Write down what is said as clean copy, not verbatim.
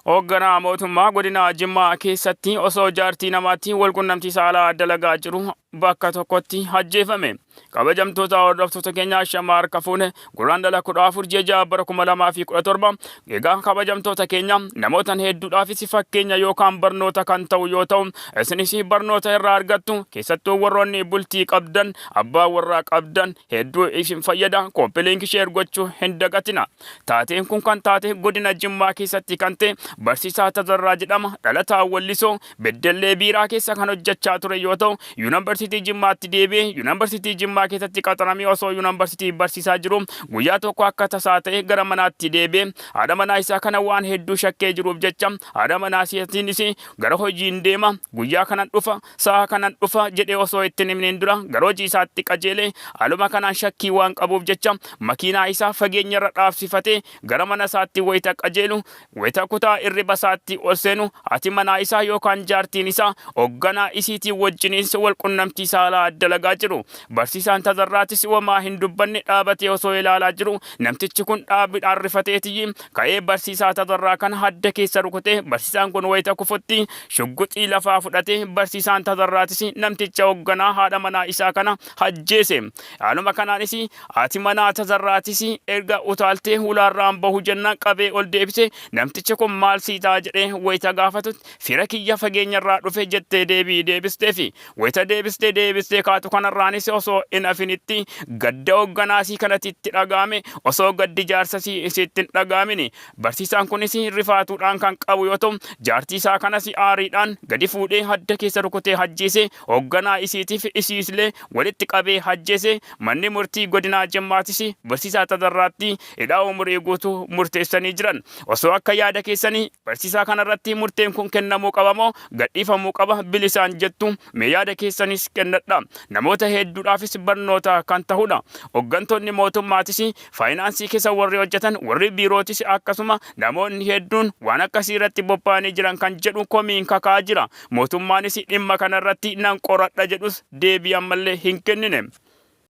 Hoogganaa mootummaa godina Jimmaa keessatti osoo jaartii namaatti walqunnamtii saalaa dalagaa jiru bakka tokkotti ajjeefame. Kabajamtoota hordoftoota keenya, ashamaa harka fuune. Guraandhala 14 ji'a 6 bara 2017. Egaa kabajamtoota keenya, namootan hedduudhaafis fakkeenya yookaan barnoota kan ta'u yoo ta'u, isinis barnoota irraa argattu. Keessattuu warroonni bultii qabdan, abbaa warraa qabdan, hedduu isin fayyada. Copy link, share gochuu hin dagatina. Taateen kun kan taate godina Jimmaa keessatti kan ta'e barsiisaa Tazarraa jedhama. Dhalataa Wallisoo Beddellee Biiraa keessa kan hojjechaa ture yoo ta'u, Yuunivarsiitii Jimmaatti deebi'ee Yuunivarsiitii Jimmaa keessatti qaxaramee osoo yuunivarsiitii barsiisaa jiru, guyyaa tokko akka tasaa ta'e gara manaatti deebi'ee haadha manaa isaa kana waan hedduu shakkee jiruuf jecha, haadha manaa isiitiinis gara hojiin deema, guyyaa kanan dhufa, sa'a kanan dhufa jedhee osoo itti hin himneen dura gara hojii isaatti qajeelee, haaluma kanaan shakkii waan qabuuf jecha makiinaa isaa fageenya irra dhaabsifatee gara mana isaatti wayita qajeelu, wayita kutaa irriba isaatti ol seenu, haati manaa isaa yookaan jaartiin isaa hoogganaa isiitii wajjiniis wal qunnamtii saalaa dalagaa jiru. Barsiisaan Tazarraatis wamaa hin dubbanne. Dhaabatee osoo ilaalaa jiru, namtichi kun dhaabiidhaan rifateetiyyi ka'ee barsiisaa Tazarraa kana hadda keessa rukutee, barsiisaan kun wayita kufutti shugguxii lafaa fudhatee barsiisaan Tazarraatis namticha hoogganaa haadha manaa isaa kana ajjeese. Haaluma kanaanis haati manaa Tazarraatis erga utaaltee hulaarraan bahu jennaan qabee ol deebise. Namtichi kun maal sii ta'a jedhee wayita gaafatutti, fira kiyya fageenyarraa dhufe jettee deebii deebisteefi. Wayita deebistee deebistee kaatu kanarraanis osoo hin hafinitti gadda hoogganaasii kanatti itti dhaga'ame. Osoo gaddi jaarsasii isiitti hin dhaga'amini, barsiisaan kunis rifaatuudhaan kan qabu yoo ta'u, jaartii isaa kanas aariidhaan gadi fuudhee hadda keessa rukutee ajjeese. Hoogganaa isiitiif isiislee walitti qabee ajjeese. Manni murtii godinaa Jimmaatis barsiisaa Tazarraatti hidhaa umurii guutuu murteessanii jiran. Osoo akka yaada keessanii barsiisaa kanarratti murteen kun kennamuu qaba moo gadhiifamuu qaba bilisaan jettu? Mee yaada keessanis kennadha. Namoota hedduudhaafis barnoota kan ta'udha. Hooggantoonni mootummaatis, faayinaansii keessa warri hojjetan, warri biirootis, akkasuma namoonni hedduun waan akkasii irratti bobba'anii jiran kan jedhu komiin kakaa jira. Mootummaanis dhimma kanarratti nan qoradha jedhus deebii ammallee hin kennine.